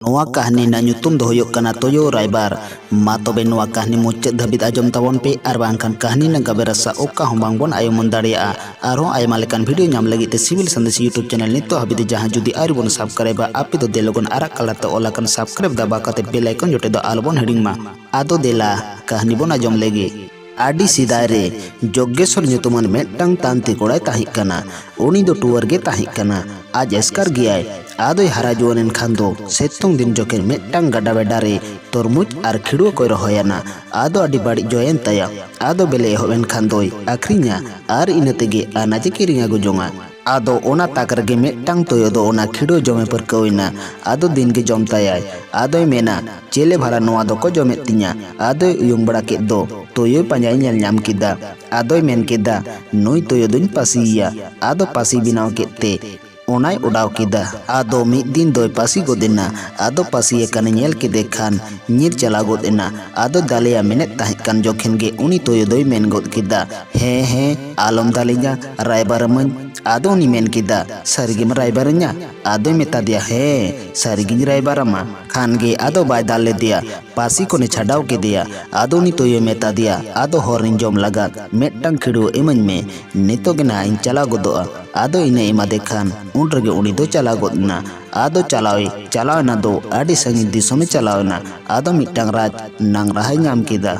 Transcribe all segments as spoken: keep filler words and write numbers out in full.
ᱱᱚᱣᱟ ᱠᱟᱹᱦᱱᱤ ᱨᱮᱱᱟᱜ ᱧᱩᱛᱩᱢ ᱫᱚ ᱦᱩᱭᱩᱜ ᱠᱟᱱᱟ ᱛᱩᱭᱩ ᱨᱟᱭᱵᱟᱨ᱾ ᱢᱟ ᱛᱚᱵᱮ ᱱᱚᱣᱟ ᱠᱟᱹᱦᱱᱤ ᱢᱩᱪᱟᱹᱫ ᱫᱷᱟᱹᱵᱤᱡ ᱟᱸᱡᱚᱢ ᱛᱟᱵᱚᱱ ᱯᱮ, ᱟᱨ ᱵᱟᱝᱠᱷᱟᱱ ᱠᱟᱹᱦᱱᱤ ᱨᱮᱱᱟᱜ ᱜᱟᱵᱮ ᱨᱟᱥᱟ ᱚᱠᱟ ᱦᱚᱸ ᱵᱟᱝᱵᱚᱱ ᱟᱭᱚᱢᱚᱱ ᱫᱟᱲᱮᱭᱟᱜᱼᱟ᱾ ᱟᱨᱦᱚᱸ ᱟᱭᱢᱟ ᱞᱮᱠᱟᱱ ᱵᱷᱤᱰᱤᱭᱳ ᱧᱟᱢ ᱞᱟᱹᱜᱤᱫ ᱛᱮ ᱥᱤᱵᱤᱞ ᱥᱟᱸᱫᱮᱥ YouTube ᱪᱮᱱᱮᱞ ᱱᱤᱛᱚᱜ ᱦᱟᱹᱵᱤᱡ ᱛᱮ ᱡᱟᱦᱟᱸ ᱡᱩᱫᱤ ᱟᱹᱣᱨᱤ ᱵᱚᱱ ᱥᱟᱵᱥᱠᱨᱟᱭᱵᱟ, ᱟᱯᱮ ᱫᱚ ᱫᱮᱞᱚᱜᱚᱱ ᱟᱨᱟᱜ ᱠᱟᱞᱟᱨ ᱛᱮ ᱚᱞ ᱟᱠᱟᱱ ᱥᱟᱵᱥᱠᱨᱟᱭᱵ ᱫᱟᱵᱟ ᱠᱟᱛᱮ ᱵᱮᱞ ᱟᱭᱠᱚᱱ ᱡᱚᱴᱮᱫ ᱫᱚ ᱟᱞᱚᱵᱚᱱ ᱦᱤᱲᱤᱧ ᱢᱟ᱾ ᱟᱫᱚ ᱫᱮᱞᱟ ᱠᱟᱹᱦᱱᱤ ᱵᱚᱱ ᱟᱸᱡᱚᱢ ᱞᱮᱜᱮ᱾ ᱟᱹᱰᱤ ᱥᱮᱫᱟᱭ ᱨᱮ ᱡᱚᱜᱽᱜᱮᱥᱚᱨ ᱧᱩᱛᱩᱢᱟᱱ ᱢᱤᱫᱴᱟᱝ ᱛᱟᱱᱛᱤ ᱠᱚᱲᱟᱭ ᱛᱟᱦᱮᱸ ᱠᱟᱱᱟ᱾ ᱩᱱᱤ ᱫᱚ ᱴᱩᱣᱟᱹᱨ ᱜᱮ ᱛᱟᱦᱮᱸ ᱠᱟᱱᱟ᱾ ᱟᱡ ᱮᱥᱠᱟᱨ ᱜᱮᱭᱟᱭ᱾ ᱟᱫᱚᱭ ᱦᱟᱨᱟ ᱡᱩᱣᱟᱹᱱ ᱮᱱ ᱠᱷᱟᱱ ᱫᱚ ᱥᱤᱛᱩᱝ ᱫᱤᱱ ᱡᱚᱠᱷᱮᱡ ᱢᱤᱫᱴᱟᱝ ᱜᱟᱰᱟ ᱵᱮᱰᱟ ᱨᱮ ᱛᱚᱨᱢᱩᱡᱽ ᱟᱨ ᱠᱷᱤᱲᱣᱟᱹ ᱠᱚᱭ ᱨᱚᱦᱚᱭᱟᱱᱟ᱾ ᱟᱫᱚ ᱟᱹᱰᱤ ᱵᱟᱹᱲᱤᱡ ᱡᱚᱭᱮᱱ ᱛᱟᱭᱟ᱾ ᱟᱫᱚ ᱵᱮᱞᱮ ᱮᱦᱚᱵ ᱮᱱ ᱠᱷᱟᱱ ᱫᱚᱭ ᱟᱹᱠᱷᱨᱤᱧᱟ ᱟᱨ ᱤᱱᱟᱹ ᱛᱮᱜᱮ ᱟᱱᱟᱡᱮ ᱠᱤᱨᱤᱧ ᱟᱹᱜᱩ ᱡᱚᱝᱟ᱾ ᱟᱫᱚ ᱚᱱᱟ ᱛᱟᱠ ᱨᱮᱜᱮ ᱢᱤᱫᱴᱟᱝ ᱛᱩᱭᱩ ᱫᱚ ᱚᱱᱟ ᱠᱷᱤᱲᱣᱟᱹ ᱡᱚᱢᱮ ᱯᱟᱹᱨᱠᱟᱹᱣ ᱮᱱᱟ᱾ ᱟᱫᱚ ᱫᱤᱱ ᱜᱮ ᱡᱚᱢ ᱛᱟᱭᱟᱭ᱾ ᱟᱫᱚᱭ ᱢᱮᱱᱟ, "ᱪᱮᱞᱮ ᱵᱷᱟᱞᱟ ᱱᱚᱣᱟ ᱫᱚᱠᱚ ᱡᱚᱢᱮᱫ ᱛᱤᱧᱟ?" ᱟᱫᱚᱭ ᱩᱭᱩᱝ ᱵᱟᱲᱟ ᱠᱮᱫ ᱫᱚ ᱛᱩᱭᱩᱭ ᱯᱟᱸᱡᱟᱭ ᱧᱮᱞ ᱧᱟᱢ ᱠᱮᱫᱟ᱾ ᱟᱫᱚᱭ ᱢᱮᱱ ᱠᱮᱫᱟ, "ᱱᱩᱭ ᱛᱩᱭᱩ ᱫᱚᱧ ᱯᱟᱹᱥᱤᱭᱮᱭᱟ᱾" ᱟᱫᱚ ᱯᱟᱹᱥᱤ ᱵᱮᱱᱟᱣ ᱠᱮᱫ ᱛᱮ ᱚᱱᱟᱭ ᱚᱰᱟᱣ ᱠᱮᱫᱟ᱾ ᱟᱫᱚ ᱢᱤᱫ ᱫᱤᱱ ᱫᱚᱭ ᱯᱟᱹᱥᱤ ᱜᱚᱫ ᱮᱱᱟ᱾ ᱟᱫᱚ ᱯᱟᱹᱥᱤ ᱟᱠᱟᱱᱮ ᱧᱮᱞ ᱠᱮᱫᱮ ᱠᱷᱟᱱ ᱧᱤᱨ ᱪᱟᱞᱟᱣ ᱜᱚᱫ ᱮᱱᱟ᱾ ᱟᱫᱚ ᱫᱟᱞᱮᱭᱟ ᱢᱮᱱᱮᱫ ᱛᱟᱦᱮᱸ ᱠᱟᱱ ᱡᱚᱠᱷᱮᱱ ᱜᱮ ᱩᱱᱤ ᱛᱩᱭᱩ ᱫᱚᱭ ᱢᱮᱱ ᱜᱚᱫ ᱠᱮᱫᱟ, "ᱦᱮᱸ, ᱦᱮᱸ, ᱟᱞᱚᱢ ᱫᱟᱞᱮᱧᱟ, ᱨᱟᱭᱵᱟᱨ ᱟᱹᱢᱟᱹᱧ᱾" ᱟᱫᱚ ᱩᱱᱤ ᱢᱮᱱ ᱠᱮᱫᱟ, "ᱥᱟᱹᱨᱤᱜᱮᱢ ᱨᱟᱭᱵᱟᱨᱟᱹᱧᱟ?" ᱟᱫᱚᱭ ᱢᱮᱛᱟ ᱫᱮᱭᱟ, "ᱦᱮᱸ, ᱥᱟᱹᱨᱤᱜᱤᱧ ᱨᱟᱭᱵᱟᱨ ᱟᱢᱟ᱾" ᱠᱷᱟᱱ ᱜᱮ ᱟᱫᱚ ᱵᱟᱭ ᱫᱟᱞ ᱞᱮᱫᱮᱭᱟ, ᱯᱟᱹᱥᱤ ᱠᱷᱚᱱᱮ ᱪᱷᱟᱰᱟᱣ ᱠᱮᱫᱮᱭᱟ᱾ ᱟᱫᱚ ᱩᱱᱤ ᱛᱩᱭᱩᱭ ᱢᱮᱛᱟ ᱫᱮᱭᱟ, "ᱟᱫᱚ ᱦᱚᱨ ᱨᱤᱧ ᱡᱚᱢ ᱞᱟᱜᱟᱫ ᱢᱤᱫᱴᱟᱝ ᱠᱷᱤᱲᱣᱟᱹ ᱤᱢᱟᱹᱧ ᱢᱮ, ᱱᱤᱛᱚᱜ ᱜᱮ ᱱᱟᱦᱟᱜ ᱤᱧ ᱪᱟᱞᱟᱣ ᱜᱚᱫᱚᱜᱼᱟ᱾" ᱟᱫᱚ ᱤᱱᱟᱹ ᱮᱢᱟ ᱫᱮ ᱠᱷᱟᱱ ᱩᱱ ᱨᱮᱜᱮ ᱩᱱᱤ ᱫᱚ ᱪᱟᱞᱟᱣ ᱜᱚᱫ ᱮᱱᱟ᱾ ᱟᱫᱚ ᱪᱟᱞᱟᱣᱮ ᱪᱟᱞᱟᱣ ᱮᱱᱟ ᱫᱚ ᱟᱹᱰᱤ ᱥᱟᱺᱜᱤᱧ ᱫᱤᱥᱚᱢᱮ ᱪᱟᱞᱟᱣ ᱮᱱᱟ᱾ ᱟᱫᱚ ᱢᱤᱫᱴᱟᱝ ᱨᱟᱡᱽ ᱱᱟᱝᱨᱟᱦᱟᱭ ᱧᱟᱢ ᱠᱮᱫᱟ᱾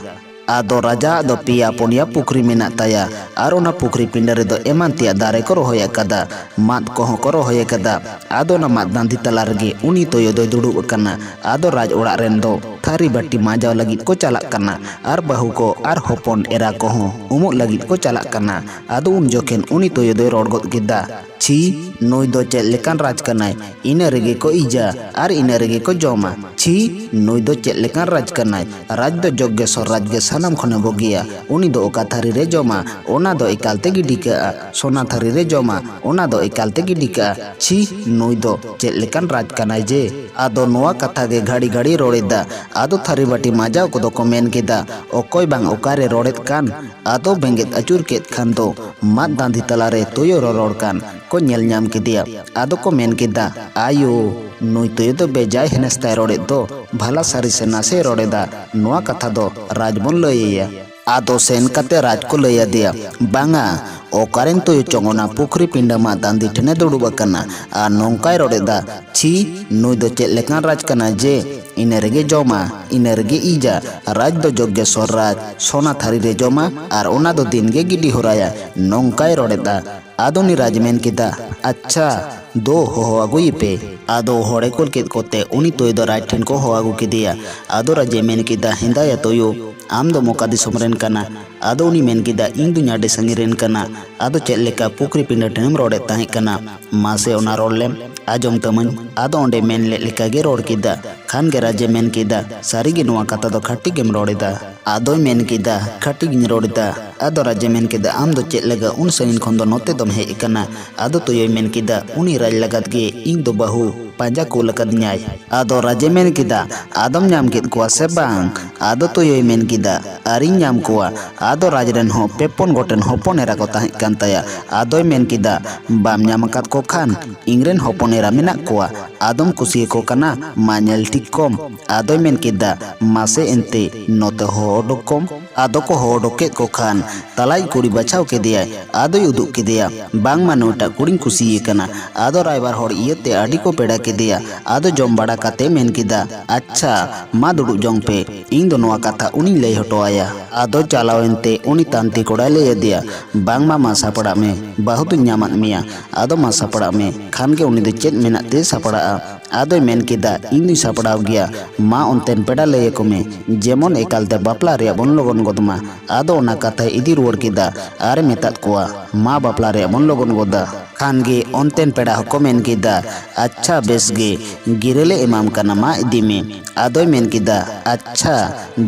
ᱟᱫᱚ ᱨᱟᱡᱟᱣᱟᱜ ᱫᱚ ᱯᱮᱭᱟ ᱯᱩᱱᱭᱟ ᱯᱩᱠᱷᱨᱤ ᱢᱮᱱᱟᱜ ᱛᱟᱭᱟ, ᱟᱨ ᱚᱱᱟ ᱯᱩᱠᱷᱨᱤ ᱯᱤᱸᱰᱟᱹ ᱨᱮᱫᱚ ᱮᱢᱟᱱ ᱛᱮᱭᱟᱜ ᱫᱟᱨᱮ ᱠᱚ ᱨᱚᱦᱚᱭ ᱟᱠᱟᱫᱟ, ᱢᱟᱫ ᱠᱚᱦᱚᱸ ᱠᱚ ᱨᱚᱦᱚᱭ ᱟᱠᱟᱫᱟ᱾ ᱟᱫᱚ ᱚᱱᱟ ᱢᱟᱫ ᱫᱟᱸᱫᱷᱤ ᱛᱟᱞᱟ ᱨᱮᱜᱮ ᱩᱱᱤ ᱛᱩᱭᱩ ᱫᱚᱭ ᱫᱩᱲᱩᱵ ᱟᱠᱟᱱᱟ᱾ ᱟᱫᱚ ᱨᱟᱡᱽ ᱚᱲᱟᱜ ᱨᱮᱱ ᱫᱚ ᱛᱷᱟᱹᱨᱤ ᱵᱟᱹᱴᱤ ᱢᱟᱡᱟᱣ ᱞᱟᱹᱜᱤᱫ ᱠᱚ ᱪᱟᱞᱟᱜ ᱠᱟᱱᱟ, ᱟᱨ ᱵᱟᱹᱦᱩ ᱠᱚ ᱟᱨ ᱦᱚᱯᱚᱱ ᱮᱨᱟ ᱠᱚᱦᱚᱸ ᱩᱢᱩᱜ ᱞᱟᱹᱜᱤᱫ ᱠᱚ ᱪᱟᱞᱟᱜ ᱠᱟᱱᱟ᱾ ᱟᱫᱚ ᱩᱱ ᱡᱚᱠᱷᱮᱱ ᱩᱱᱤ ᱛᱩᱭᱩ ᱫᱚᱭ ᱨᱚᱲ ᱜᱚᱫ ᱠᱮᱫᱟ, "ᱪᱷᱤ, ᱱᱩᱭ ᱫᱚ ᱪᱮᱫ ᱞᱮᱠᱟᱱ ᱨᱟᱡᱽ ᱠᱟᱱᱟᱭ? ᱤᱱᱟᱹ ᱨᱮᱜᱮ ᱠᱚ ᱤᱡᱟ ᱟᱨ ᱤᱱᱟᱹ ᱨᱮᱜᱮ ᱠᱚ ᱡᱚᱢᱟ᱾ ᱪᱷᱤ, ᱱᱩᱭ ᱫᱚ ᱪᱮᱫ ᱞᱮᱠᱟᱱ ᱨᱟᱡᱽ ᱠᱟᱱᱟᱭ? ᱨᱟᱡᱽ ᱫᱚ ᱡᱚᱜᱽᱜᱮᱥᱚᱨ ᱨᱟᱡᱽ ᱜᱮ ᱥᱟᱱᱟᱢ ᱠᱷᱚᱱᱮ ᱵᱩᱜᱤᱭᱟ᱾ ᱩᱱᱤ ᱫᱚ ᱚᱠᱟ ᱛᱷᱟᱹᱨᱤ ᱨᱮ ᱡᱚᱢᱟ, ᱚᱱᱟ ᱫᱚ ᱮᱠᱟᱞ ᱛᱮ ᱜᱤᱰᱤ ᱠᱟᱜᱼᱟ᱾ ᱥᱚᱱᱟ ᱛᱷᱟᱹᱨᱤ ᱨᱮ ᱡᱚᱢᱟ, ᱚᱱᱟ ᱫᱚ ᱮᱠᱟᱞ ᱛᱮ ᱜᱤᱰᱤ ᱠᱟᱜᱼᱟ᱾ ᱪᱷᱤ, ᱱᱩᱭ ᱫᱚ ᱪᱮᱫ ᱞᱮᱠᱟᱱ ᱨᱟᱡᱽ ᱠᱟᱱᱟᱭ ᱡᱮ?" ᱟᱫᱚ ᱱᱚᱣᱟ ᱠᱟᱛᱷᱟ ᱜᱮ ᱜᱷᱟᱹᱲᱤ ᱜᱷᱟᱹᱲᱤ ᱨᱚᱲ ᱮᱫᱟ᱾ ᱟᱫᱚ ᱛᱷᱟᱹᱨᱤ ᱵᱟᱹᱴᱤ ᱢᱟᱡᱟᱣ ᱠᱚᱫᱚ ᱠᱚ ᱢᱮᱱ ᱠᱮᱫᱟ, "ᱚᱠᱚᱭ ᱵᱟᱝ ᱚᱠᱟᱨᱮ ᱨᱚᱲᱮᱫ ᱠᱟᱱ?" ᱟᱫᱚ ᱵᱮᱸᱜᱮᱫ ᱟᱹᱪᱩᱨ ᱠᱮᱫ ᱠᱷᱟᱱ ᱫᱚ ᱢᱟᱫ ᱫᱟᱸᱫᱷᱤ ᱛᱟᱞᱟᱨᱮ ᱛᱩᱭᱩ ᱨᱚᱨᱚᱲ ᱠᱟᱱ᱾ ᱠᱚ ᱧᱮᱞ ᱧᱟᱢ ᱠᱮᱫᱮᱭᱟ᱾ ᱟᱫᱚ ᱠᱚ ᱢᱮᱱ ᱠᱮᱫᱟ, "ᱟᱭᱳ, ᱱᱩᱭ ᱛᱚᱭᱚ ᱫᱚ ᱵᱮᱡᱟᱭ ᱦᱮᱱᱮᱥᱛᱟᱭ ᱨᱚᱲᱮᱫ ᱫᱚ, ᱵᱷᱟᱞᱟ ᱥᱟᱹᱨᱤ ᱥᱮ ᱱᱟᱥᱮᱭ ᱨᱚᱲᱮᱫᱟ, ᱱᱚᱣᱟ ᱠᱟᱛᱷᱟ ᱫᱚ ᱨᱟᱡᱽ ᱵᱚᱱ ᱞᱟᱹᱭ ᱟᱭᱟ᱾" ᱟᱫᱚ ᱥᱮᱱ ᱠᱟᱛᱮ ᱨᱟᱡᱽ ᱠᱚ ᱞᱟᱹᱭ ᱟᱫᱮᱭᱟ, "ᱵᱟᱝᱟ, ᱚᱠᱟᱨᱮᱱ ᱛᱚᱭᱚ ᱪᱚᱝ ᱚᱱᱟ ᱯᱩᱠᱷᱨᱤ ᱯᱤᱸᱰᱟᱹ ᱢᱟᱜ ᱛᱟᱸᱫᱤ ᱴᱷᱮᱱᱮ ᱫᱩᱲᱩᱵ ᱟᱠᱟᱱᱟ ᱟᱨ ᱱᱚᱝᱠᱟᱭ ᱨᱚᱲᱮᱫᱟ? ᱪᱷᱤ, ᱱᱩᱭ ᱫᱚ ᱪᱮᱫ ᱞᱮᱠᱟᱱ ᱨᱟᱡᱽ ᱠᱟᱱᱟ ᱡᱮ ᱤᱱᱟᱹ ᱨᱮᱜᱮ ᱡᱚᱢᱟ, ᱤᱱᱟᱹ ᱨᱮᱜᱮ ᱤᱡᱟ? ᱨᱟᱡᱽ ᱫᱚ ᱡᱚᱜᱽᱜᱮᱥᱣᱚᱨ ᱨᱟᱡᱽ, ᱥᱚᱱᱟ ᱛᱷᱟᱹᱨᱤ ᱨᱮ ᱡᱚᱢᱟ ᱟᱨ ᱚᱱᱟ ᱫᱚ ᱫᱤᱱ ᱜᱮ ᱜᱤᱰᱤ ᱦᱚᱨᱟᱭᱟ, ᱱᱚᱝᱠᱟᱭ ᱨᱚᱲᱮᱫᱟ᱾" ᱟᱫᱚ ᱩᱱᱤ ᱨᱟᱡᱽ ᱢᱮᱱ ᱠᱮᱫᱟ, "ᱟᱪᱪᱷᱟ, ᱫᱳ, ᱦᱚᱦᱚ ᱟᱹᱜᱩᱭᱮᱯᱮ᱾ ᱟᱫᱚ ᱦᱚᱲᱮ ᱠᱩᱞ ᱠᱮᱫ ᱠᱚᱛᱮ ᱩᱱᱤ ᱛᱚᱭᱚ ᱫᱚ ᱨᱟᱡᱽ ᱴᱷᱮᱱ ᱠᱚ ᱦᱚᱦᱚ ᱟᱹᱜᱩ ᱠᱮᱫᱮᱭᱟ᱾ ᱟᱫᱚ ᱨᱟᱡᱮ ᱢᱮᱱ ᱠᱮᱫᱟ, "ᱦᱮᱸᱫᱟᱭᱟ ᱛᱚᱭᱚ, ᱟᱢ ᱫᱚᱢ ᱚᱠᱟ ᱫᱤᱥᱚᱢ ᱨᱮᱱ ᱠᱟᱱᱟ?" ᱟᱫᱚ ᱩᱱᱤ ᱢᱮᱱ ᱠᱮᱫᱟ, "ᱤᱧ ᱫᱩᱧ ᱟᱹᱰᱤ ᱥᱟᱺᱜᱤᱧ ᱨᱮᱱ ᱠᱟᱱᱟ᱾ ᱟᱫᱚ ᱪᱮᱫ ᱞᱮᱠᱟ ᱯᱩᱠᱷᱨᱤ ᱯᱤᱸᱰᱟᱹ ᱴᱷᱮᱱᱮᱢ ᱨᱚᱲᱮᱫ ᱛᱟᱦᱮᱸ ᱠᱟᱱᱟ? ᱢᱟᱥᱮ ᱚᱱᱟ ᱨᱚᱲ ᱞᱮᱢ ᱟᱸᱡᱚᱢ ᱛᱟᱢᱟᱹᱧ᱾" ᱟᱫᱚ ᱚᱸᱰᱮ ᱢᱮᱱ ᱞᱮᱫ ᱞᱮᱠᱟ ᱜᱮ ᱨᱚᱲ ᱠᱮᱫᱟ᱾ ᱠᱷᱟᱱ ᱜᱮ ᱨᱟᱡᱮ ᱢᱮᱱ ᱠᱮᱫᱟ, "ᱥᱟᱹᱨᱤ ᱜᱮ ᱱᱚᱣᱟ ᱠᱟᱛᱷᱟ ᱫᱚ ᱠᱷᱟᱹᱴᱤ ᱜᱮᱢ ᱨᱚᱲ ᱮᱫᱟ?" ᱟᱫᱚᱭ ᱢᱮᱱ ᱠᱮᱫᱟ, "ᱠᱷᱟᱹᱴᱤ ᱜᱤᱧ ᱨᱚᱲ ᱮᱫᱟ᱾" ᱟᱫᱚ ᱨᱟᱡᱮ ᱢᱮᱱ ᱠᱮᱫᱟ, "ᱟᱢ ᱫᱚ ᱪᱮᱫ ᱞᱟᱹᱜᱤᱫ ᱩᱱ ᱥᱟᱺᱜᱤᱧ ᱠᱷᱚᱱ ᱫᱚ ᱱᱚᱛᱮ ᱫᱚᱢ ᱦᱮᱡ ᱟᱠᱟᱱᱟ?" ᱟᱫᱚ ᱛᱚᱭᱚᱭ ᱢᱮᱱ ᱠᱮᱫᱟ, "ᱩᱱᱤ ᱨᱟᱡᱽ ᱞᱟᱜᱟᱫ ᱜᱮ ᱤᱧ ᱫᱚ ᱵᱟᱹᱦᱩ ᱯᱟᱸᱡᱟ ᱠᱩᱞ ᱟᱠᱟᱫᱤᱧᱟᱭ᱾" ᱟᱫᱚ ᱨᱟᱡᱮ ᱢᱮᱱ ᱠᱮᱫᱟ, "ᱟᱫᱚᱢ ᱧᱟᱢ ᱠᱮᱫ ᱠᱚᱣᱟ ᱥᱮ ᱵᱟᱝ?" ᱟᱫᱚ ᱛᱚᱭᱚᱭ ᱢᱮᱱ ᱠᱮᱫᱟ, "ᱟᱨᱤᱧ ᱧᱟᱢ ᱠᱚᱣᱟ᱾" ᱟᱫᱚ ᱨᱟᱡᱽ ᱨᱮᱱ ᱦᱚᱸ ᱯᱮ ᱯᱩᱱ ᱜᱚᱴᱮᱱ ᱦᱚᱯᱚᱱ ᱮᱨᱟ ᱠᱚ ᱛᱟᱦᱮᱸ ᱠᱟᱱ ᱛᱟᱭᱟ᱾ ᱟᱫᱚᱭ ᱢᱮᱱ ᱠᱮᱫᱟ, "ᱵᱟᱢ ᱧᱟᱢ ᱟᱠᱟᱫ ᱠᱚ ᱠᱷᱟᱱ ᱤᱧ ᱨᱮᱱ ᱦᱚᱯᱚᱱ ᱮᱨᱟ ᱢᱮᱱᱟᱜ ᱠᱚᱣᱟ, ᱟᱫᱚᱢ ᱠᱩᱥᱤᱭᱟᱠᱚ ᱠᱟᱱᱟ, ᱢᱟ ᱧᱮᱞ ᱴᱷᱤᱠ ᱠᱚᱢ᱾" ᱟᱫᱚᱭ ᱢᱮᱱ ᱠᱮᱫᱟ, "ᱢᱟᱥᱮ ᱮᱱᱛᱮ ᱱᱚᱛᱮ ᱦᱚᱦᱚ ᱚᱰᱚᱠ ᱠᱚᱢ᱾" ᱟᱫᱚ ᱠᱚ ᱦᱚᱦᱚ ᱚᱰᱚᱠ ᱠᱮᱫ ᱠᱚ ᱠᱷᱟᱱ ᱛᱟᱞᱟᱭᱤᱡ ᱠᱩᱲᱤ ᱵᱟᱪᱷᱟᱣ ᱠᱮᱫᱮᱭᱟᱭ᱾ ᱟᱫᱚᱭ ᱩᱫᱩᱜ ᱠᱮᱫᱮᱭᱟ, "ᱵᱟᱝᱢᱟ ᱱᱩᱭᱴᱟᱜ ᱠᱩᱲᱤᱧ ᱠᱩᱥᱤᱭᱮ ᱠᱟᱱᱟ᱾" ᱟᱫᱚ ᱨᱟᱭᱵᱟᱨ ᱦᱚᱲ ᱤᱭᱟᱹᱛᱮ ᱟᱹᱰᱤ ᱠᱚ ᱯᱮᱲᱟ ᱠᱮᱫᱮᱭᱟ᱾ ᱟᱫᱚ ᱡᱚᱢ ᱵᱟᱲᱟ ᱠᱟᱛᱮ ᱢᱮᱱ ᱠᱮᱫᱟ, "ᱟᱪᱪᱷᱟ, ᱢᱟ ᱫᱩᱲᱩᱵ ᱡᱚᱝ ᱯᱮ, ᱤᱧ ᱫᱚ ᱱᱚᱣᱟ ᱠᱟᱛᱷᱟ ᱩᱱᱤᱧ ᱞᱟᱹᱭ ᱦᱚᱴᱚ ᱟᱭᱟ᱾" ᱟᱫᱚ ᱪᱟᱞᱟᱣ ᱮᱱᱛᱮ ᱩᱱᱤ ᱛᱟᱱᱛᱤ ᱠᱚᱲᱟᱭ ᱞᱟᱹᱭ ᱟᱫᱮᱭᱟ, "ᱵᱟᱝᱢᱟ, ᱢᱟ ᱥᱟᱯᱲᱟᱜ ᱢᱮ, ᱵᱟᱹᱦᱩ ᱫᱚᱧ ᱧᱟᱢᱟᱫ ᱢᱮᱭᱟ, ᱟᱫᱚ ᱢᱟ ᱥᱟᱯᱲᱟᱜ ᱢᱮ᱾" ᱠᱷᱟᱱ ᱜᱮ ᱩᱱᱤ ᱫᱚ ᱪᱮᱫ ᱢᱮᱱᱟᱜ ᱛᱮ ᱥᱟᱯᱲᱟᱜᱼᱟ? ᱟᱫᱚᱭ ᱢᱮᱱ ᱠᱮᱫᱟ, "ᱤᱧ ᱫᱩᱧ ᱥᱟᱯᱲᱟᱣ ᱜᱮᱭᱟ, ᱢᱟ ᱚᱱᱛᱮᱱ ᱯᱮᱲᱟ ᱞᱟᱹᱭ ᱟᱠᱚ ᱢᱮ, ᱡᱮᱢᱚᱱ ᱮᱠᱟᱞᱛᱮ ᱵᱟᱯᱞᱟ ᱨᱮᱭᱟᱜ ᱵᱚᱱ ᱞᱚᱜᱚᱱ ᱜᱚᱫ ᱢᱟ᱾" ᱟᱫᱚ ᱚᱱᱟ ᱠᱟᱛᱷᱟᱭ ᱤᱫᱤ ᱨᱩᱣᱟᱹᱲ ᱠᱮᱫᱟ ᱟᱨᱮ ᱢᱮᱛᱟᱫ ᱠᱚᱣᱟ, "ᱢᱟ ᱵᱟᱯᱞᱟ ᱨᱮᱭᱟᱜ ᱵᱚᱱ ᱞᱚᱜᱚᱱ ᱜᱚᱫᱟ᱾" ᱠᱷᱟᱱ ᱜᱮ ᱚᱱᱛᱮᱱ ᱯᱮᱲᱟ ᱦᱚᱸᱠᱚ ᱢᱮᱱ ᱠᱮᱫᱟ, "ᱟᱪᱪᱷᱟ, ᱵᱮᱥ ᱜᱮ, ᱜᱤᱨᱟᱹ ᱞᱮ ᱮᱢᱟᱢ ᱠᱟᱱᱟ, ᱢᱟ ᱤᱫᱤ ᱢᱮ᱾" ᱟᱫᱚᱭ ᱢᱮᱱ ᱠᱮᱫᱟ, "ᱟᱪᱪᱷᱟ,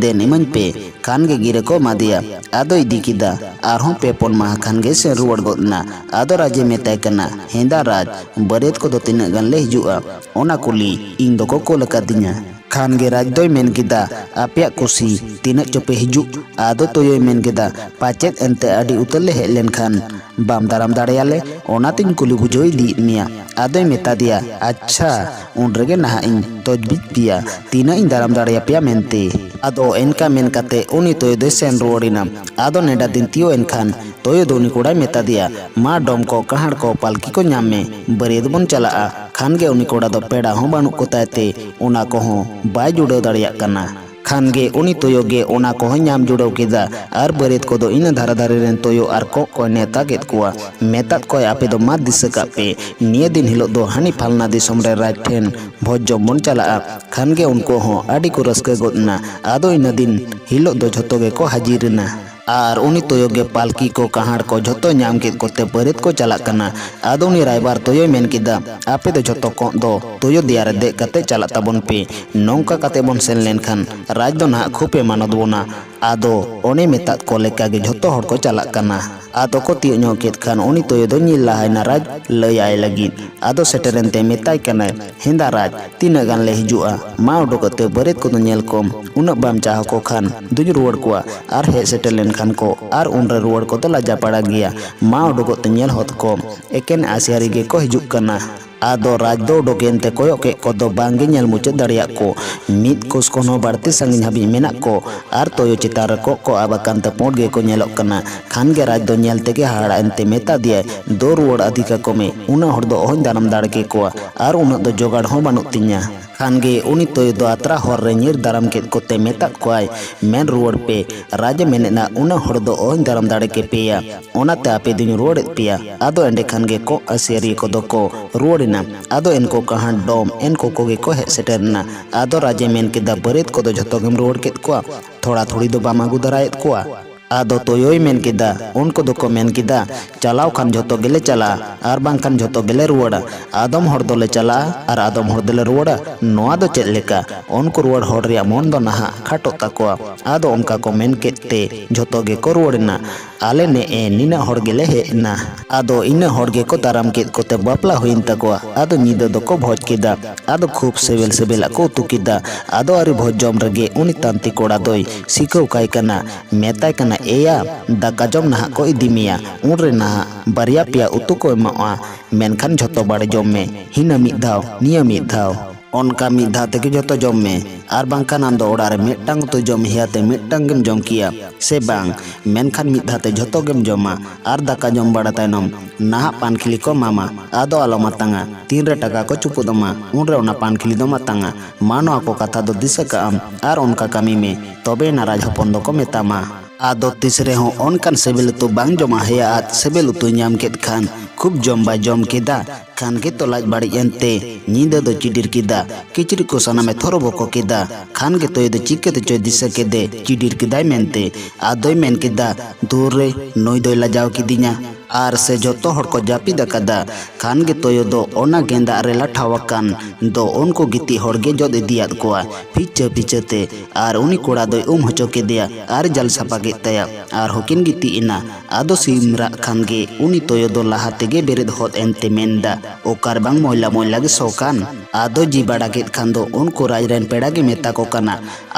ᱫᱮᱱ ᱤᱢᱟᱹᱧ ᱯᱮ᱾" ᱠᱷᱟᱱ ᱜᱮ ᱜᱤᱨᱟᱹ ᱠᱚ ᱮᱢᱟᱫᱮᱭᱟ᱾ ᱟᱫᱚᱭ ᱤᱫᱤ ᱠᱮᱫᱟ᱾ ᱟᱨᱦᱚᱸ ᱯᱮ ᱯᱩᱱ ᱢᱟᱦᱟ ᱠᱷᱟᱱ ᱜᱮ ᱥᱮᱱ ᱨᱩᱣᱟᱹᱲ ᱜᱚᱫ ᱮᱱᱟ᱾ ᱟᱫᱚ ᱨᱟᱡᱮ ᱢᱮᱛᱟᱭ ᱠᱟᱱᱟ, "ᱦᱮᱸᱫᱟ ᱨᱟᱡᱽ, ᱵᱟᱹᱨᱭᱟᱹᱛ ᱠᱚᱫᱚ ᱛᱤᱱᱟᱹᱜ ᱜᱟᱱ ᱞᱮ ᱦᱤᱡᱩᱜᱼᱟ? ᱚᱱᱟ ᱠᱩᱞᱤ ᱤᱧ ᱫᱚᱠᱚ ᱠᱳᱞ ᱟᱠᱟᱫᱤᱧᱟ᱾" ᱠᱷᱟᱱ ᱜᱮ ᱨᱟᱡᱽ ᱫᱚᱭ ᱢᱮᱱ ᱠᱮᱫᱟ, "ᱟᱯᱮᱭᱟᱜ ᱠᱩᱥᱤ, ᱛᱤᱱᱟᱹᱜ ᱪᱚᱯᱮ ᱦᱤᱡᱩᱜ?" ᱟᱫᱚ ᱛᱚᱭᱚᱭ ᱢᱮᱱ ᱠᱮᱫᱟ, "ᱯᱟᱪᱮᱫ ᱮᱱᱛᱮ ᱟᱹᱰᱤ ᱩᱛᱟᱹᱨ ᱞᱮ ᱦᱮᱡ ᱞᱮᱱᱠᱷᱟᱱ ᱵᱟᱢ ᱫᱟᱨᱟᱢ ᱫᱟᱲᱮᱭᱟᱞᱮ, ᱚᱱᱟᱛᱤᱧ ᱠᱩᱞᱤ ᱵᱩᱡᱷᱟᱹᱣ ᱤᱫᱤᱭᱮᱫ ᱢᱮᱭᱟ᱾ ᱟᱫᱚᱭ ᱢᱮᱛᱟ ᱫᱮᱭᱟ, ᱟᱪᱪᱷᱟ, ᱩᱱ ᱨᱮᱜᱮ ᱱᱟᱦᱟᱜ ᱤᱧ ᱛᱚᱡᱽᱵᱤᱡ ᱯᱮᱭᱟ, ᱛᱤᱱᱟᱹᱜ ᱤᱧ ᱫᱟᱨᱟᱢ ᱫᱟᱲᱮᱭᱟᱯᱮᱭᱟ ᱢᱮᱱᱛᱮ᱾ ᱟᱫᱚ ᱮᱱᱠᱟ ᱢᱮᱱ ᱠᱟᱛᱮ ᱩᱱᱤ ᱛᱚᱭᱚ ᱫᱚᱭ ᱥᱮᱱ ᱨᱩᱣᱟᱹᱲ ᱮᱱᱟ᱾ ᱟᱫᱚ ᱱᱮᱰᱟ ᱫᱤᱱ ᱛᱤᱭᱳᱜ ᱮᱱ ᱠᱷᱟᱱ ᱛᱚᱭᱚ ᱫᱚ ᱩᱱᱤ ᱠᱚᱲᱟᱭ ᱢᱮᱛᱟ ᱫᱮᱭᱟ, ᱢᱟ ᱰᱚᱢ ᱠᱚ, ᱠᱟᱦᱟᱲ ᱠᱚ, ᱯᱟᱞᱠᱤ ᱠᱚ ᱧᱟᱢ ᱢᱮ, ᱵᱟᱹᱨᱭᱟᱹᱛ ᱵᱚᱱ ᱪᱟᱞᱟᱜᱼᱟ᱾ ᱠᱷᱟᱱ ᱜᱮ ᱩᱱᱤ ᱠᱚᱲᱟ ᱫᱚ ᱯᱮᱲᱟ ᱦᱚᱸ ᱵᱟᱹᱱᱩᱜ ᱠᱚᱛᱟᱭ ᱛᱮ ᱚᱱᱟ ᱠᱚᱦᱚᱸ ᱵᱟᱭ ᱡᱩᱲᱟᱹᱣ ᱫᱟᱲᱮᱭᱟᱜ ᱠᱟᱱᱟ᱾ ᱠᱷᱟᱱ ᱜᱮ ᱩᱱᱤ ᱛᱚᱭᱚ ᱜᱮ ᱚᱱᱟ ᱠᱚᱦᱚᱸᱭ ᱧᱟᱢ ᱡᱩᱲᱟᱹᱣ ᱠᱮᱫᱟ᱾ ᱟᱨ ᱵᱟᱹᱨᱭᱟᱹᱛ ᱠᱚᱫᱚ ᱤᱱᱟᱹ ᱫᱷᱟᱨᱮ ᱫᱷᱟᱨᱮ ᱨᱮᱱ ᱛᱚᱭᱚ ᱟᱨ ᱠᱚᱸᱜ ᱠᱚᱭ ᱱᱮᱣᱛᱟ ᱠᱮᱫ ᱠᱚᱣᱟ᱾ ᱢᱮᱛᱟᱫ ᱠᱚᱣᱟᱭ, ᱟᱯᱮ ᱫᱚ ᱢᱟ ᱫᱤᱥᱟᱹ ᱠᱟᱜ ᱯᱮ, ᱱᱤᱭᱟᱹ ᱫᱤᱱ ᱦᱤᱞᱳᱜ ᱫᱚ ᱦᱟᱹᱱᱤ ᱯᱷᱟᱞᱱᱟ ᱫᱤᱥᱚᱢ ᱨᱮ ᱨᱟᱡᱽ ᱴᱷᱮᱱ ᱵᱷᱚᱡᱽ ᱡᱚᱢ ᱵᱚᱱ ᱪᱟᱞᱟᱜᱼᱟ᱾ ᱠᱷᱟᱱ ᱜᱮ ᱩᱱᱠᱩ ᱦᱚᱸ ᱟᱹᱰᱤ ᱠᱚ ᱨᱟᱹᱥᱠᱟᱹ ᱜᱚᱫ ᱮᱱᱟ᱾ ᱟᱫᱚ ᱤᱱᱟᱹ ᱫᱤᱱ ᱦᱤᱞᱳᱜ ᱫᱚ ᱡᱷᱚᱛᱚ ᱜᱮᱠᱚ ᱦᱟᱹᱡᱤᱨ ᱮᱱᱟ᱾ ᱟᱨ ᱩᱱᱤ ᱛᱚᱭᱚ ᱜᱮ ᱯᱟᱞᱠᱤ ᱠᱚ, ᱠᱟᱦᱟᱲ ᱠᱚ ᱡᱷᱚᱛᱚ ᱧᱟᱢ ᱠᱮᱫ ᱠᱚᱛᱮ ᱵᱟᱹᱨᱭᱟᱹᱛ ᱠᱚ ᱪᱟᱞᱟᱜ ᱠᱟᱱᱟ᱾ ᱟᱫᱚ ᱩᱱᱤ ᱨᱟᱭᱵᱟᱨ ᱛᱚᱭᱚᱭ ᱢᱮᱱ ᱠᱮᱫᱟ, ᱟᱯᱮ ᱫᱚ ᱡᱷᱚᱛᱚ ᱠᱚᱸᱜ ᱫᱚ ᱛᱚᱭᱚ ᱫᱮᱭᱟ ᱨᱮ ᱫᱮᱡ ᱠᱟᱛᱮ ᱪᱟᱞᱟᱜ ᱛᱟᱵᱚᱱ ᱯᱮ᱾ ᱱᱚᱝᱠᱟ ᱠᱟᱛᱮ ᱵᱚᱱ ᱥᱮᱱ ᱞᱮᱱᱠᱷᱟᱱ ᱨᱟᱡᱽ ᱫᱚ ᱱᱟᱦᱟᱜ ᱠᱷᱩᱵ ᱮ ᱢᱟᱱᱚᱛ ᱵᱚᱱᱟ᱾ ᱟᱫᱚ ᱚᱱᱮ ᱢᱮᱛᱟᱫ ᱠᱚ ᱞᱮᱠᱟ ᱜᱮ ᱡᱷᱚᱛᱚ ᱦᱚᱲ ᱠᱚ ᱪᱟᱞᱟᱜ ᱠᱟᱱᱟ᱾ ᱟᱫᱚ ᱠᱚ ᱛᱤᱭᱳᱜ ᱧᱚᱜ ᱠᱮᱫ ᱠᱷᱟᱱ ᱩᱱᱤ ᱛᱚᱭᱚ ᱫᱚ ᱧᱤᱨ ᱞᱟᱦᱟᱭᱮᱱᱟ ᱨᱟᱡᱽ ᱞᱟᱹᱭ ᱟᱭ ᱞᱟᱹᱜᱤᱫ᱾ ᱟᱫᱚ ᱥᱮᱴᱮᱨᱮᱱ ᱛᱮ ᱢᱮᱛᱟᱭ ᱠᱟᱱᱟᱭ, ᱦᱮᱸᱫᱟ ᱨᱟᱡᱽ, ᱛᱤᱱᱟᱹᱜ ᱜᱟᱱ ᱞᱮ ᱦᱤᱡᱩᱜᱼᱟ? ᱢᱟ ᱩᱰᱩᱠᱚᱜ ᱛᱮ ᱵᱟᱹᱨᱭᱟᱹᱛ ᱠᱚᱫᱚ ᱧᱮᱞ ᱠᱚᱢ᱾ ᱩᱱᱟᱹᱜ ᱵᱟᱢ ᱪᱟᱦᱟᱣ ᱠᱚ ᱠᱷᱟᱱ ᱫᱩᱧ ᱨᱩᱣᱟᱹᱲ ᱠᱚᱣᱟ᱾ ᱟᱨ ᱦᱮᱡ ᱥᱮᱴᱮᱨ ᱞᱮᱱᱠᱷᱟᱱ ᱠᱚ ᱟᱨ ᱩᱱᱨᱮ ᱨᱩᱣᱟᱹᱲ ᱠᱚᱫᱚ ᱞᱟᱡᱟ ᱯᱟᱲᱟ ᱜᱮᱭᱟ᱾ ᱢᱟ ᱩᱰᱩᱠᱚᱜ ᱛᱮ ᱧᱮᱞ ᱦᱚᱫ ᱠᱚᱢ, ᱮᱠᱮᱱ ᱟᱥᱤᱭᱟᱨᱤ ᱜᱮᱠᱚ ᱦᱤᱡᱩᱜ ᱠᱟᱱᱟ᱾ ᱟᱫᱚ ᱨᱟᱡᱽ ᱫᱚ ᱩᱰᱩᱠᱮᱱ ᱛᱮ ᱠᱚᱭᱚᱜ ᱠᱮᱫ ᱠᱚᱫᱚ ᱵᱟᱝᱜᱮ ᱧᱮᱞ ᱢᱩᱪᱟᱹᱫ ᱫᱟᱲᱮᱭᱟᱜ ᱠᱚ᱾ ᱢᱤᱫ ᱠᱳᱥ ᱠᱷᱚᱱ ᱦᱚᱸ ᱵᱟᱹᱲᱛᱤ ᱥᱟᱺᱜᱤᱧ ᱦᱟᱹᱵᱤᱡ ᱢᱮᱱᱟᱜ ᱠᱚ᱾ ᱟᱨ ᱛᱚᱭᱚ ᱪᱮᱛᱟᱱ ᱨᱮ ᱠᱚᱸᱜ ᱠᱚ ᱟᱵ ᱟᱠᱟᱱ ᱛᱮ ᱯᱩᱸᱰ ᱜᱮᱠᱚ ᱧᱮᱞᱚᱜ ᱠᱟᱱᱟ᱾ ᱠᱷᱟᱱ ᱜᱮ ᱨᱟᱡᱽ ᱫᱚ ᱧᱮᱞ ᱛᱮᱜᱮ ᱦᱟᱦᱟᱲᱟᱜ ᱮᱱᱛᱮ ᱢᱮᱛᱟ ᱫᱮᱭᱟᱭ, ᱫᱚ ᱨᱩᱣᱟᱹᱲ ᱟᱹᱫᱷᱤ ᱠᱟᱠᱚ ᱢᱮ, ᱩᱱᱟᱹᱜ ᱦᱚᱲ ᱫᱚ ᱚᱦᱚᱧ ᱫᱟᱨᱟᱢ ᱫᱟᱲᱮ ᱠᱮᱠᱚᱣᱟ ᱟᱨ ᱩᱱᱟᱹᱜ ᱫᱚ ᱡᱚᱜᱟᱲ ᱦᱚᱸ ᱵᱟᱹᱱᱩᱜ ᱛᱤᱧᱟ᱾ ᱠᱷᱟᱱ ᱜᱮ ᱩᱱᱤ ᱛᱚᱭᱚ ᱫᱚ ᱟᱛᱨᱟ ᱦᱚᱨ ᱨᱮ ᱧᱤᱨ ᱫᱟᱨᱟᱢ ᱠᱮᱫ ᱠᱚᱛᱮ ᱢᱮᱛᱟᱫ ᱠᱚᱣᱟᱭ, ᱢᱮᱱ ᱨᱩᱣᱟᱹᱲ ᱯᱮ, ᱨᱟᱡᱽ ᱮ ᱢᱮᱱᱮᱫᱼᱟ, ᱩᱱᱟᱹᱜ ᱦᱚᱲ ᱫᱚ ᱚᱦᱚᱧ ᱫᱟᱨᱟᱢ ᱫᱟᱲᱮ ᱠᱮᱯᱮᱭᱟ, ᱚᱱᱟᱛᱮ ᱟᱯᱮ ᱫᱩᱧ ᱨᱩᱣᱟᱹᱲᱮᱫ ᱯᱮᱭᱟ᱾ ᱟᱫᱚ ᱮᱸᱰᱮ ᱠᱷᱟᱱ ᱜᱮ ᱠᱚᱸᱜ ᱟᱹᱥᱤᱭᱟᱹᱨᱤᱭᱟᱹ ᱠᱚᱫᱚ ᱠᱚ ᱨᱩᱣᱟᱹᱲ ᱮᱱᱟ᱾ ᱟᱫᱚ ᱮᱱᱠᱚ ᱠᱟᱦᱟᱸᱰ ᱰᱚᱢ ᱮᱱᱠᱚ ᱠᱚᱜᱮ ᱠᱚ ᱦᱮᱡ ᱥᱮᱴᱮᱨ ᱮᱱᱟ᱾ ᱟᱫᱚ ᱨᱟᱡᱽ ᱮ ᱢᱮᱱ ᱠᱮᱫᱟ, ᱵᱟᱹᱨᱭᱟᱹᱛ ᱠᱚᱫᱚ ᱡᱷᱚᱛᱚ ᱜᱮᱢ ᱨᱩᱣᱟᱹᱲ ᱠᱮᱫ ᱠᱚᱣᱟ, ᱛᱷᱚᱲᱟ ᱛᱷᱩᱲᱤ ᱫᱚ ᱵᱟᱢ ᱟᱹᱜᱩ ᱫᱟᱨᱟᱭᱮᱫ ᱠᱚᱣᱟ? ᱟᱫᱚ ᱛᱚᱭᱚᱭ ᱢᱮᱱ ᱠᱮᱫᱟ, ᱩᱱᱠᱩ ᱫᱚᱠᱚ ᱢᱮᱱ ᱠᱮᱫᱟ, ᱪᱟᱞᱟᱣ ᱠᱷᱟᱱ ᱡᱷᱚᱛᱚ ᱜᱮᱞᱮ ᱪᱟᱞᱟᱜᱼᱟ ᱟᱨ ᱵᱟᱝᱠᱷᱟᱱ ᱡᱷᱚᱛᱚ ᱜᱮᱞᱮ ᱨᱩᱣᱟᱹᱲᱟ᱾ ᱟᱫᱚᱢ ᱦᱚᱲ ᱫᱚᱞᱮ ᱪᱟᱞᱟᱜᱼᱟ ᱟᱨ ᱟᱫᱚᱢ ᱦᱚᱲ ᱫᱚᱞᱮ ᱨᱩᱣᱟᱹᱲᱟ᱾ ᱱᱚᱣᱟ ᱫᱚ ᱪᱮᱫ ᱞᱮᱠᱟ? ᱩᱱᱠᱩ ᱨᱩᱣᱟᱹᱲ ᱦᱚᱲ ᱨᱮᱭᱟᱜ ᱢᱚᱱ ᱫᱚ ᱱᱟᱦᱟᱜ ᱠᱷᱟᱴᱚᱜ ᱛᱟᱠᱚᱣᱟ᱾ ᱟᱫᱚ ᱚᱱᱠᱟ ᱠᱚ ᱢᱮᱱ ᱠᱮᱫ ᱛᱮ ᱡᱷᱚᱛᱚ ᱜᱮᱠᱚ ᱨᱩᱣᱟᱹᱲ ᱮᱱᱟ᱾ ᱟᱞᱮ ᱱᱮᱜᱼᱮ ᱱᱤᱱᱟᱹᱜ ᱦᱚᱲ ᱜᱮᱞᱮ ᱦᱮᱡ ᱮᱱᱟ᱾ ᱟᱫᱚ ᱤᱱᱟᱹᱜ ᱦᱚᱲ ᱜᱮᱠᱚ ᱫᱟᱨᱟᱢ ᱠᱮᱫ ᱠᱚᱛᱮ ᱵᱟᱯᱞᱟ ᱦᱩᱭᱮᱱ ᱛᱟᱠᱚᱣᱟ᱾ ᱟᱫᱚ ᱧᱤᱫᱟᱹ ᱫᱚᱠᱚ ᱵᱷᱚᱡᱽ ᱠᱮᱫᱟ᱾ ᱟᱫᱚ ᱠᱷᱩᱵ ᱥᱤᱵᱤᱞ ᱥᱤᱵᱤᱞᱟᱜ ᱠᱚ ᱩᱛᱩ ᱠᱮᱫᱟ᱾ ᱟᱫᱚ ᱟᱹᱣᱨᱤ ᱵᱷᱚᱡᱽ ᱡᱚᱢ ᱨᱮᱜᱮ ᱩᱱᱤ ᱛᱟᱱᱛᱤ ᱠᱚᱲᱟ ᱫᱚᱭ ᱥᱤᱠᱷᱟᱹᱣ ᱠᱟᱭ ᱠᱟᱱᱟ, ᱢᱮᱛᱟᱭ ᱠᱟᱱᱟ, "ᱮᱭᱟ, ᱫᱟᱠᱟ ᱡᱚᱢ ᱱᱟᱦᱟᱜ ᱠᱚ ᱤᱫᱤ ᱢᱮᱭᱟ, ᱩᱱᱨᱮ ᱱᱟᱦᱟᱜ ᱵᱟᱨᱭᱟ ᱯᱮᱭᱟ ᱩᱛᱩ ᱠᱚ ᱮᱢᱚᱜᱼᱟ, ᱢᱮᱱᱠᱷᱟᱱ ᱡᱷᱚᱛᱚ ᱵᱟᱲᱮ ᱡᱚᱢ ᱢᱮ, ᱦᱤᱱᱟᱹ ᱢᱤᱫ ᱫᱷᱟᱣ, ᱱᱤᱭᱟᱹ ᱢᱤᱫ ᱫᱷᱟᱣ᱾ ᱚᱱᱠᱟ ᱢᱤᱫ ᱫᱷᱟᱣ ᱛᱮᱜᱮ ᱡᱷᱚᱛᱚ ᱡᱚᱢ ᱢᱮ, ᱟᱨ ᱵᱟᱝᱠᱷᱟᱱ ᱟᱢ ᱫᱚ ᱚᱲᱟᱜ ᱨᱮ ᱢᱤᱫᱴᱟᱝ ᱩᱛᱩ ᱡᱚᱢ ᱦᱮᱭᱟ ᱛᱮ ᱢᱤᱫᱴᱟᱝ ᱜᱮᱢ ᱡᱚᱢ ᱠᱮᱭᱟ ᱥᱮ ᱵᱟᱝ, ᱢᱮᱱᱠᱷᱟᱱ ᱢᱤᱫ ᱫᱷᱟᱣ ᱛᱮ ᱡᱷᱚᱛᱚ ᱜᱮᱢ ᱡᱚᱢᱟ, ᱟᱨ ᱫᱟᱠᱟ ᱡᱚᱢ ᱵᱟᱲᱟ ᱛᱟᱭᱱᱚᱢ ᱱᱟᱦᱟᱜ ᱯᱟᱱᱠᱷᱤᱞᱤ ᱠᱚ ᱮᱢᱟᱢᱟ, ᱟᱫᱚ ᱟᱞᱚᱢ ᱟᱛᱟᱝᱟ᱾ ᱛᱤᱱᱨᱮ ᱴᱟᱠᱟ ᱠᱚ ᱪᱩᱯᱩᱫ ᱟᱢᱟ, ᱩᱱᱨᱮ ᱚᱱᱟ ᱯᱟᱱᱠᱷᱤᱞᱤ ᱫᱚᱢ ᱟᱛᱟᱝᱟ᱾ ᱢᱟ, ᱱᱚᱣᱟ ᱠᱚ ᱠᱟᱛᱷᱟ ᱫᱚ ᱫᱤᱥᱟᱹ ᱠᱟᱜ ᱟᱢ, ᱟᱨ ᱚᱱᱠᱟ ᱠᱟᱹᱢᱤ ᱢᱮ, ᱛᱚᱵᱮ ᱮᱱᱟ ᱨᱟᱡᱽ ᱦᱚᱯᱚᱱ ᱫᱚᱠᱚ ᱢᱮᱛᱟᱢᱟ᱾" ᱟᱫᱚ ᱛᱤᱥ ᱨᱮᱦᱚᱸ ᱚᱱᱠᱟᱱ ᱥᱤᱵᱤᱞ ᱩᱛᱩ ᱵᱟᱝ ᱡᱚᱢᱟᱜ ᱦᱮᱭᱟ ᱟᱫ ᱥᱤᱵᱤᱞ ᱩᱛᱩᱭ ᱧᱟᱢ ᱠᱮᱫ ᱠᱷᱟᱱ ᱠᱷᱩᱵ ᱡᱚᱢ ᱵᱟᱭ ᱡᱚᱢ ᱠᱮᱫᱟ᱾ ᱠᱷᱟᱱ ᱜᱮ ᱛᱚ ᱞᱟᱡ ᱵᱟᱹᱲᱤᱡ ᱮᱱᱛᱮ ᱧᱤᱫᱟᱹ ᱫᱚ ᱪᱤᱰᱤᱨ ᱠᱮᱫᱟ᱾ ᱠᱤᱪᱨᱤᱡ ᱠᱚ ᱥᱟᱱᱟᱢᱮ ᱛᱷᱚᱨᱚᱵᱚᱠᱚ ᱠᱮᱫᱟ᱾ ᱠᱷᱟᱱ ᱜᱮ ᱛᱚᱭᱚ ᱫᱚ ᱪᱤᱠᱟᱹ ᱛᱮᱪᱚᱭ ᱫᱤᱥᱟᱹ ᱠᱮᱫᱮ ᱪᱤᱰᱤᱨ ᱠᱮᱫᱟᱭ ᱢᱮᱱᱛᱮ᱾ ᱟᱫᱚᱭ ᱢᱮᱱ ᱠᱮᱫᱟ, "ᱫᱩᱨ ᱨᱮ, ᱱᱩᱭ ᱫᱚᱭ ᱞᱟᱡᱟᱣ ᱠᱤᱫᱤᱧᱟ᱾" ᱟᱨ ᱥᱮ ᱡᱷᱚᱛᱚ ᱦᱚᱲ ᱠᱚ ᱡᱟᱹᱯᱤᱫ ᱟᱠᱟᱫᱟ᱾ ᱠᱷᱟᱱ ᱜᱮ ᱛᱚᱭᱚ ᱫᱚ ᱚᱱᱟ ᱜᱮᱸᱫᱟᱜ ᱨᱮ ᱞᱟᱴᱷᱟᱣ ᱟᱠᱟᱱ ᱫᱚ ᱩᱱᱠᱩ ᱜᱤᱛᱤᱡ ᱦᱚᱲ ᱜᱮ ᱡᱚᱫ ᱤᱫᱤᱭᱟᱫ ᱠᱚᱣᱟ ᱯᱤᱪᱷᱟᱹ ᱯᱤᱪᱷᱟᱹ ᱛᱮ᱾ ᱟᱨ ᱩᱱᱤ ᱠᱚᱲᱟ ᱫᱚᱭ ᱩᱢ ᱦᱚᱪᱚ ᱠᱮᱫᱮᱭᱟ ᱟᱨ ᱡᱟᱞ ᱥᱟᱯᱷᱟ ᱠᱮᱫ ᱛᱟᱭᱟ᱾ ᱟᱨᱦᱚᱸ ᱠᱤᱱ ᱜᱤᱛᱤᱡ ᱮᱱᱟ᱾ ᱟᱫᱚ ᱥᱤᱢ ᱨᱟᱜ ᱠᱷᱟᱱ ᱜᱮ ᱩᱱᱤ ᱛᱚᱭᱚ ᱫᱚ ᱞᱟᱦᱟ ᱛᱮᱜᱮ ᱵᱮᱨᱮᱫ ᱦᱚᱫ ᱮᱱᱛᱮ ᱢᱮᱱᱫᱟ, "ᱚᱠᱟ ᱨᱮ ᱵᱟᱝ ᱢᱚᱭᱞᱟ ᱢᱚᱭᱞᱟ ᱜᱮ ᱥᱚ ᱠᱟᱱ?" ᱟᱫᱚ ᱡᱤ ᱵᱟᱲᱟ ᱠᱮᱫ ᱠᱷᱟᱱ ᱫᱚ ᱩᱱᱠᱩ ᱨᱟᱡᱽ ᱨᱮᱱ ᱯᱮᱲᱟ ᱜᱮ ᱢᱮᱛᱟ ᱠᱚ ᱠᱟᱱᱟ,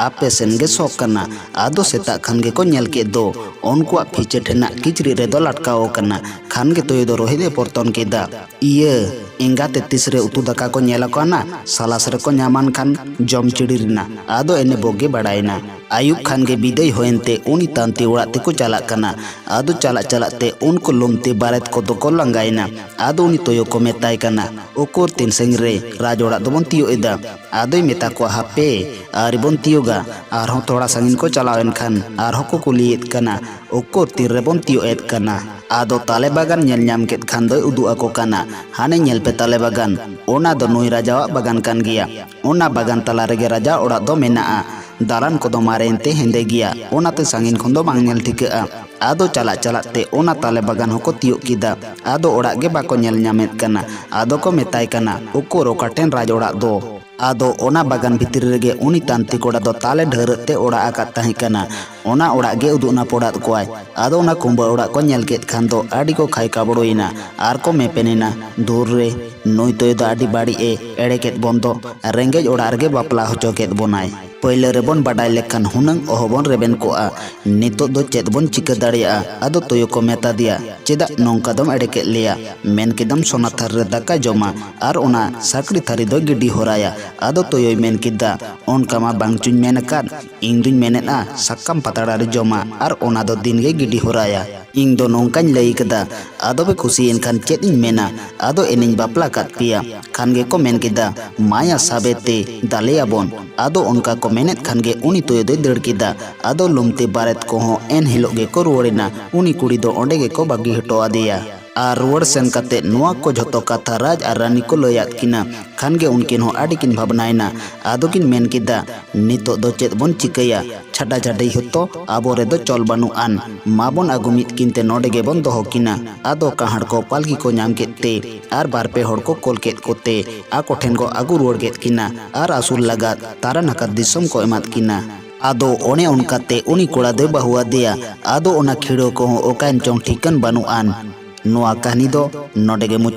"ᱟᱯᱮ ᱥᱮᱱ ᱜᱮ ᱥᱚ ᱠᱟᱱᱟ?" ᱟᱫᱚ ᱥᱮᱛᱟᱜ ᱠᱷᱟᱱ ᱜᱮᱠᱚ ᱧᱮᱞ ᱠᱮᱫ ᱫᱚ ᱩᱱᱠᱩᱣᱟᱜ ᱯᱷᱤᱪᱟᱹ ᱴᱷᱮᱱᱟᱜ ᱠᱤᱪᱨᱤᱡ ᱨᱮᱫᱚ ᱞᱟᱴᱠᱟᱣ ᱟᱠᱟᱱᱟ᱾ ᱠᱷᱟᱱ ᱜᱮ ᱛᱚᱭᱚ ᱫᱚ ᱨᱳᱦᱮᱫ ᱮ ᱯᱚᱨᱛᱚᱱ ᱠᱮᱫᱟ᱾ ᱤᱭᱟᱹ, ᱮᱸᱜᱟᱛᱮ ᱛᱤᱥ ᱨᱮ ᱩᱛᱩ ᱫᱟᱠᱟ ᱠᱚ ᱧᱮᱞ ᱟᱠᱟᱱᱟ, ᱥᱟᱞᱟᱥ ᱨᱮᱠᱚ ᱧᱟᱢᱟᱱ ᱠᱷᱟᱱ ᱡᱚᱢ ᱪᱤᱲᱤᱨ ᱮᱱᱟ᱾ ᱟᱫᱚ ᱮᱱᱮ ᱵᱚᱜᱮ ᱵᱟᱲᱟᱭᱮᱱᱟ᱾ ᱟᱹᱭᱩᱵ ᱠᱷᱟᱱ ᱜᱮ ᱵᱤᱫᱟᱹᱭ ᱦᱩᱭᱮᱱ ᱛᱮ ᱩᱱᱤ ᱛᱟᱱᱛᱤ ᱚᱲᱟᱜ ᱛᱮᱠᱚ ᱪᱟᱞᱟᱜ ᱠᱟᱱᱟ᱾ ᱟᱫᱚ ᱪᱟᱞᱟᱜ ᱪᱟᱞᱟᱜ ᱛᱮ ᱩᱱᱠᱩ ᱞᱩᱢᱛᱤ ᱵᱟᱨᱮᱛ ᱠᱚᱫᱚ ᱠᱚ ᱞᱟᱸᱜᱟᱭᱮᱱᱟ᱾ ᱟᱫᱚ ᱩᱱᱤ ᱛᱚᱭᱚ ᱠᱚ ᱢᱮᱛᱟᱭ ᱠᱟᱱᱟ, "ᱩᱠᱩᱨ ᱛᱤᱱ ᱥᱟᱺᱜᱤᱧ ᱨᱮ ᱨᱟᱡᱽ ᱚᱲᱟᱜ ᱫᱚᱵᱚᱱ ᱛᱤᱭᱳᱜ ᱮᱫᱟ?" ᱟᱫᱚᱭ ᱢᱮᱛᱟ ᱠᱚᱣᱟ, "ᱦᱟᱯᱮ, ᱟᱹᱣᱨᱤ ᱵᱚᱱ ᱛᱤᱭᱳᱜᱟ᱾" ᱟᱨᱦᱚᱸ ᱛᱷᱚᱲᱟ ᱥᱟᱺᱜᱤᱧ ᱠᱚ ᱪᱟᱞᱟᱣ ᱮᱱ ᱠᱷᱟᱱ ᱟᱨᱦᱚᱸ ᱠᱚ ᱠᱩᱞᱤᱭᱮᱫ ᱠᱟᱱᱟ, "ᱩᱠᱩᱨ ᱛᱤᱱ ᱨᱮᱵᱚᱱ ᱛᱤᱭᱳᱜ ᱮᱫ ᱠᱟᱱᱟ?" ᱟᱫᱚ ᱛᱟᱞᱮ ᱵᱟᱜᱟᱱ ᱧᱮᱞ ᱧᱟᱢ ᱠᱮᱫ ᱠᱷᱟᱱ ᱫᱚᱭ ᱩᱫᱩᱜ ᱟᱠᱚ ᱠᱟᱱᱟ, "ᱦᱟᱱᱮ ᱧᱮᱞ ᱯᱮ ᱛᱟᱞᱮ ᱵᱟᱜᱟᱱ, ᱚᱱᱟ ᱫᱚ ᱱᱩᱭ ᱨᱟᱡᱟᱣᱟᱜ ᱵᱟᱜᱟᱱ ᱠᱟᱱ ᱜᱮᱭᱟ᱾ ᱚᱱᱟ ᱵᱟᱜᱟᱱ ᱛᱟᱞᱟ ᱨᱮᱜᱮ ᱨᱟᱡᱟ ᱚᱲᱟᱜ ᱫᱚ ᱢᱮᱱᱟᱜᱼᱟ᱾ ᱫᱟᱞᱟᱱ ᱠᱚᱫᱚ ᱢᱟᱨᱮᱭᱮᱱ ᱛᱮ ᱦᱮᱸᱫᱮ ᱜᱮᱭᱟ, ᱚᱱᱟᱛᱮ ᱥᱟᱺᱜᱤᱧ ᱠᱷᱚᱱ ᱫᱚ ᱵᱟᱝ ᱧᱮᱞ ᱴᱷᱤᱠᱟᱹᱜᱼᱟ᱾" ᱟᱫᱚ ᱪᱟᱞᱟᱜ ᱪᱟᱞᱟᱜ ᱛᱮ ᱚᱱᱟ ᱛᱟᱞᱮ ᱵᱟᱜᱟᱱ ᱦᱚᱸᱠᱚ ᱛᱤᱭᱳᱜ ᱠᱮᱫᱟ᱾ ᱟᱫᱚ ᱚᱲᱟᱜ ᱜᱮ ᱵᱟᱠᱚ ᱧᱮᱞ ᱧᱟᱢᱮᱫ ᱠᱟᱱᱟ᱾ ᱟᱫᱚ ᱠᱚ ᱢᱮᱛᱟᱭ ᱠᱟᱱᱟ, "ᱩᱠᱩᱨ ᱚᱠᱟ ᱴᱷᱮᱱ ᱨᱟᱡᱽ ᱚᱲᱟᱜ ᱫᱚ?" ᱟᱫᱚ ᱚᱱᱟ ᱵᱟᱜᱟᱱ ᱵᱷᱤᱛᱨᱤ ᱨᱮᱜᱮ ᱩᱱᱤ ᱛᱟᱱᱛᱤ ᱠᱚᱲᱟ ᱫᱚ ᱛᱟᱞᱮ ᱰᱷᱟᱹᱨᱟᱹᱜ ᱛᱮ ᱚᱲᱟᱜ ᱟᱠᱟᱫ ᱛᱟᱦᱮᱸ ᱠᱟᱱᱟ᱾ ᱚᱱᱟ ᱚᱲᱟᱜ ᱜᱮ ᱩᱫᱩᱜ ᱱᱟᱯᱚᱲᱟᱫ ᱠᱚᱣᱟᱭ᱾ ᱟᱫᱚ ᱚᱱᱟ ᱠᱩᱸᱵᱟᱹ ᱚᱲᱟᱜ ᱠᱚ ᱧᱮᱞ ᱠᱮᱫ ᱠᱷᱟᱱ ᱫᱚ ᱟᱹᱰᱤ ᱠᱚ ᱠᱷᱟᱭ ᱠᱟᱵᱲᱚᱭᱮᱱᱟ ᱟᱨ ᱠᱚ ᱢᱮᱯᱮᱱᱮᱱᱟ, "ᱫᱷᱩᱨ ᱨᱮ, ᱱᱩᱭ ᱛᱚᱭᱚ ᱫᱚ ᱟᱹᱰᱤ ᱵᱟᱹᱲᱤᱡ ᱮ ᱮᱲᱮ ᱠᱮᱫ ᱵᱚᱱ ᱫᱚ, ᱨᱮᱸᱜᱮᱡ ᱚᱲᱟᱜ ᱨᱮᱜᱮ ᱵᱟᱯᱞᱟ ᱦᱚᱪᱚ ᱠᱮᱫ ᱵᱚᱱᱟᱭ᱾ ᱯᱟᱹᱭᱞᱟᱹ ᱨᱮᱵᱚᱱ ᱵᱟᱰᱟᱭ ᱞᱮᱠᱷᱟᱱ ᱦᱩᱱᱟᱹᱝ ᱚᱦᱚᱵᱚᱱ ᱨᱮᱵᱮᱱ ᱠᱚᱜᱼᱟ᱾ ᱱᱤᱛᱚᱜ ᱫᱚ ᱪᱮᱫ ᱵᱚᱱ ᱪᱤᱠᱟᱹ ᱫᱟᱲᱮᱭᱟᱜᱼᱟ?" ᱟᱫᱚ ᱛᱚᱭᱚ ᱠᱚ ᱢᱮᱛᱟ ᱫᱮᱭᱟ, "ᱪᱮᱫᱟᱜ ᱱᱚᱝᱠᱟ ᱫᱚᱢ ᱮᱲᱮ ᱠᱮᱫ ᱞᱮᱭᱟ? ᱢᱮᱱ ᱠᱮᱫᱟᱢ ᱥᱚᱱᱟ ᱛᱷᱟᱹᱨᱤ ᱨᱮ ᱫᱟᱠᱟᱭ ᱡᱚᱢᱟ ᱟᱨ ᱚᱱᱟ ᱥᱟᱠᱲᱤ ᱛᱷᱟᱹᱨᱤ ᱫᱚᱭ ᱜᱤᱰᱤ ᱦᱚᱨᱟᱭᱟ᱾" ᱟᱫᱚ ᱛᱚᱭᱚᱭ ᱢᱮᱱ ᱠᱮᱫᱟ, "ᱚᱱᱠᱟ ᱢᱟ ᱵᱟᱝ ᱪᱚᱧ ᱢᱮᱱ ᱟᱠᱟᱫ, ᱤᱧ ᱫᱩᱧ ᱢᱮᱱᱮᱫᱼᱟ ᱥᱟᱠᱟᱢ ᱯᱟᱛᱲᱟ ᱨᱮ ᱡᱚᱢᱟ ᱟᱨ ᱚᱱᱟ ᱫᱚ ᱫᱤᱱ ᱜᱮ ᱜᱤᱰᱤ ᱦᱚᱨᱟᱭᱟ᱾ ᱤᱧ ᱫᱚ ᱱᱚᱝᱠᱟᱧ ᱞᱟᱹᱭ ᱠᱟᱫᱟ, ᱟᱫᱚ ᱯᱮ ᱠᱩᱥᱤᱭᱮᱱ ᱠᱷᱟᱱ ᱪᱮᱫ ᱤᱧ ᱢᱮᱱᱟ, ᱟᱫᱚ ᱮᱱᱮᱧ ᱵᱟᱯᱞᱟ ᱠᱟᱫ ᱯᱮᱭᱟ᱾" ᱠᱷᱟᱱ ᱜᱮᱠᱚ ᱢᱮᱱ ᱠᱮᱫᱟ, "ᱢᱟᱭᱟ ᱥᱟᱵᱮ ᱛᱮ ᱫᱟᱞᱮᱭᱟᱵᱚᱱ᱾" ᱟᱫᱚ ᱚᱱᱠᱟ ᱠᱚ ᱢᱮᱱᱮᱫ ᱠᱷᱟᱱ ᱜᱮ ᱩᱱᱤ ᱛᱚᱭᱚ ᱫᱚᱭ ᱫᱟᱹᱲ ᱠᱮᱫᱟ᱾ ᱟᱫᱚ ᱞᱩᱢᱛᱤ ᱵᱟᱨᱮᱛ ᱠᱚᱦᱚᱸ ᱮᱱ ᱦᱤᱞᱳᱜ ᱜᱮᱠᱚ ᱨᱩᱣᱟᱹᱲᱮᱱᱟ᱾ ᱩᱱᱤ ᱠᱩᱲᱤ ᱫᱚ ᱚᱸᱰᱮ ᱜᱮᱠᱚ ᱵᱟᱹᱜᱤ ᱦᱚᱴᱚ ᱟᱫᱮᱭᱟ᱾ ᱟᱨ ᱨᱩᱣᱟᱹᱲ ᱥᱮᱱ ᱠᱟᱛᱮ ᱱᱚᱣᱟ ᱠᱚ ᱡᱷᱚᱛᱚ ᱠᱟᱛᱷᱟ ᱨᱟᱡᱽ ᱟᱨ ᱨᱟᱱᱤ ᱠᱚ ᱞᱟᱹᱭᱟᱫ ᱠᱤᱱᱟ᱾ ᱠᱷᱟᱱ ᱜᱮ ᱩᱱᱠᱤᱱ ᱦᱚᱸ ᱟᱹᱰᱤ ᱠᱤᱱ ᱵᱷᱟᱵᱽᱱᱟᱭᱮᱱᱟ᱾ ᱟᱫᱚ ᱠᱤᱱ ᱢᱮᱱ ᱠᱮᱫᱟ, "ᱱᱤᱛᱚᱜ ᱫᱚ ᱪᱮᱫ ᱵᱚᱱ ᱪᱤᱠᱟᱹᱭᱟ? ᱪᱷᱟᱰᱟ ᱪᱷᱟᱹᱰᱤ ᱦᱚᱛᱚ ᱟᱵᱚ ᱨᱮᱫᱚ ᱪᱚᱞ ᱵᱟᱹᱱᱩᱜ ᱟᱱ᱾ ᱢᱟ ᱵᱚᱱ ᱟᱹᱜᱩ ᱢᱤᱫ ᱠᱤᱱ ᱛᱮ ᱱᱚᱰᱮ ᱜᱮᱵᱚᱱ ᱫᱚᱦᱚ ᱠᱤᱱᱟ᱾" ᱟᱫᱚ ᱠᱟᱦᱟᱲ ᱠᱚ ᱯᱟᱞᱠᱤ ᱠᱚ ᱧᱟᱢ ᱠᱮᱫ ᱛᱮ ᱟᱨ ᱵᱟᱨ ᱯᱮ ᱦᱚᱲ ᱠᱚ ᱠᱳᱞ ᱠᱮᱫ ᱠᱚᱛᱮ ᱟᱠᱚ ᱴᱷᱮᱱ ᱠᱚ ᱟᱹᱜᱩ ᱨᱩᱣᱟᱹᱲ ᱠᱮᱫ ᱠᱤᱱᱟ ᱟᱨ ᱟᱹᱥᱩᱞ ᱞᱟᱜᱟᱫ ᱛᱟᱨᱟ ᱱᱟᱠᱷᱟ ᱫᱤᱥᱚᱢ ᱠᱚ ᱮᱢᱟᱫ ᱠᱤᱱᱟ᱾ ᱟᱫᱚ ᱚᱱᱮ ᱚᱱᱠᱟᱛᱮ ᱩᱱᱤ ᱠᱚᱲᱟ ᱫᱚᱭ ᱵᱟᱹᱦᱩ ᱟᱫᱮᱭᱟ᱾ ᱟᱫᱚ ᱚᱱᱟ ᱠᱷᱤᱲᱟᱹ ᱠᱚᱦᱚᱸ ᱚᱠᱟᱭᱮᱱ ᱪᱚᱝ ᱴᱷᱤᱠᱟᱹᱱ ᱵᱟᱹᱱᱩᱜ ᱟᱱ᱾ ᱱᱚᱣᱟ ᱠᱟᱹᱦᱱᱤ ᱫᱚ ᱱᱚᱰᱮ ᱜᱮ ᱢᱩᱪᱟᱹᱫ᱾